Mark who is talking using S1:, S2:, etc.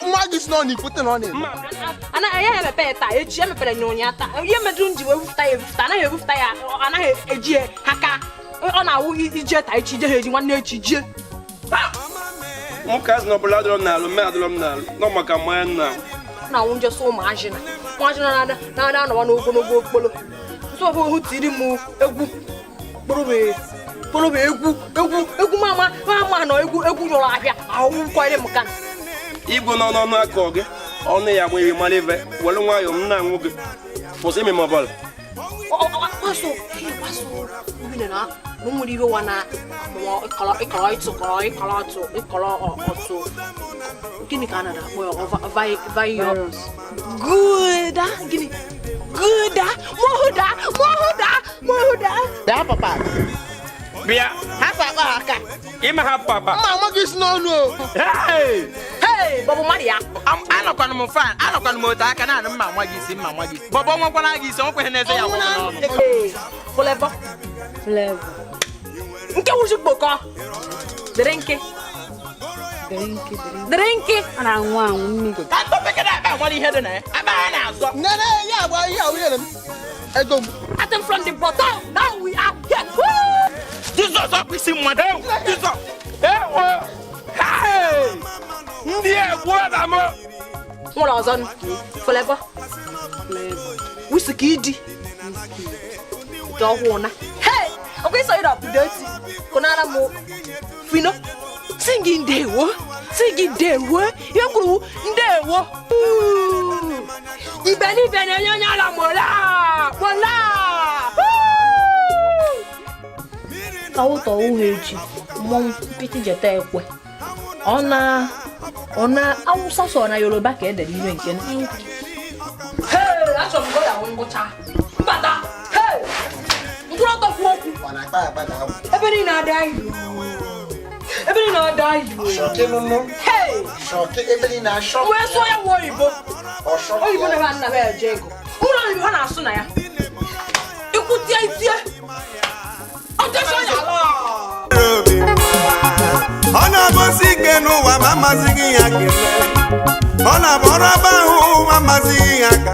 S1: Nwa gị si n'ọnụ ikwete na ọ na-eme.
S2: Anaghị ya emepe ya taa, echi emepere ya ụnyaahụ. Taa ihe mejuru m ji wee bufụta ya ebufụta, anaghị ebufụta ya, anaghị eji ya ha ka ọ na-awụ ije taa, echi ije ha eji, nwanne echi jie.
S3: Nwoke azụ na ọbụla adọrọ m n'alụ mme adọrọ m n'alụ nọ maka mmanya nna.
S2: Na-awụ nje sụ ụmụazị na ụmụazị na anọwa n'ogologo okpolo nsọ hụ tiri m egwu kpụrụ m egwu egwu egwu mama mama nọ egwu egwu nyụrụ ahịa ahụ kwere m ka
S3: Igwe nọ n'ọnụ akọ gị ọnụ ya gba ihe mara ife were nwayọọ m na-anwụ gị kwụsị ime m ọbụla.
S2: Kwaso kwaso nwunye na o nwere ihe wa na ịkọrọ ịkọrọ ịtụ kọrọ ịkọrọ ọtụ ịkọrọ ọtụ. Gịnị ka a na-akpọ ya? Virus gụda gịnị gụda mọhụda mọhụda mọhụda.
S1: Bịa papa.
S3: Bịa.
S1: Hapụ akpa ha aka.
S3: Ime ha papa.
S1: Mma ama gị si n'ọnụ o.
S3: Hey!
S2: Hey, bọbụ mmadụ ya.
S4: Anọkwanụ m fan, anọkwanụ m otu aka naanị mma nwa gị isi, mma nwa gị isi. Bọbọ nwakwana gị isi, onwekweghị n'eze ya gwọkwa n'ọnụ.
S2: Hey, Flavor.
S5: Flavor.
S2: Nke wuzi kpokọ dịrị nke
S5: Dịrị nke.
S2: Dịrị nke.
S5: A na-anwụ anwụ mmiri.
S4: Ka ntọpekere akpa nwere ihe dị na ya. Akpa ha na-azọ.
S1: Nene ya agba ihe ahụ nyere m. Ego m.
S2: Starting from the bottom, now we are here. Woo!
S4: Jizọs, ọkụ isi mmadụ.
S3: Jizọs! Ewo! Hey! Ndị egwu ọba m!
S2: Nwere ọzọ nụ. Flavor.
S5: Flavor.
S2: Wizkid. Nke ọhụụ na. Hey! Ọkwa ịsọ ịrọ update. Kụnara m Fino. Si gị ndewo. Si gị ndewo. Ihe kwuru ndewo. Ibe n'ibe na-enye onye ala mola. Mola.
S5: Awụtọ ụha echi mmọnwụ mpịtị jeta ekwe. Ọ na ọ na Awụsa sọ na Yoruba ka edere ihe nke na.
S2: Hey! Achọrọ m ka ọ ya wụ ngwụcha. Mbata. Hey! Mkpụrụ ọtọ kwuo okwu.
S1: Ọ na-akpa akpa ka agwụ.
S2: Ebe niile ada ilu. Ebe niile ada ilu.
S1: Shọkị nụnụ.
S2: Hey!
S1: Shọkị ebe niile ashọ.
S2: Wee sụọ ya wụ oyibo.
S1: Ọshọkị.
S2: Oyibo na ebe a nna m eje ego. Ụlọ oyibo ha na-asụ na ya. Ikwu tie itie. Ọjọọ ya ala.
S6: Ọ na-abụsi ike n'ụwa ma amazighị ya kelee, ọ na-abụ ọrụ aba ahụ ma amazighị ya ka.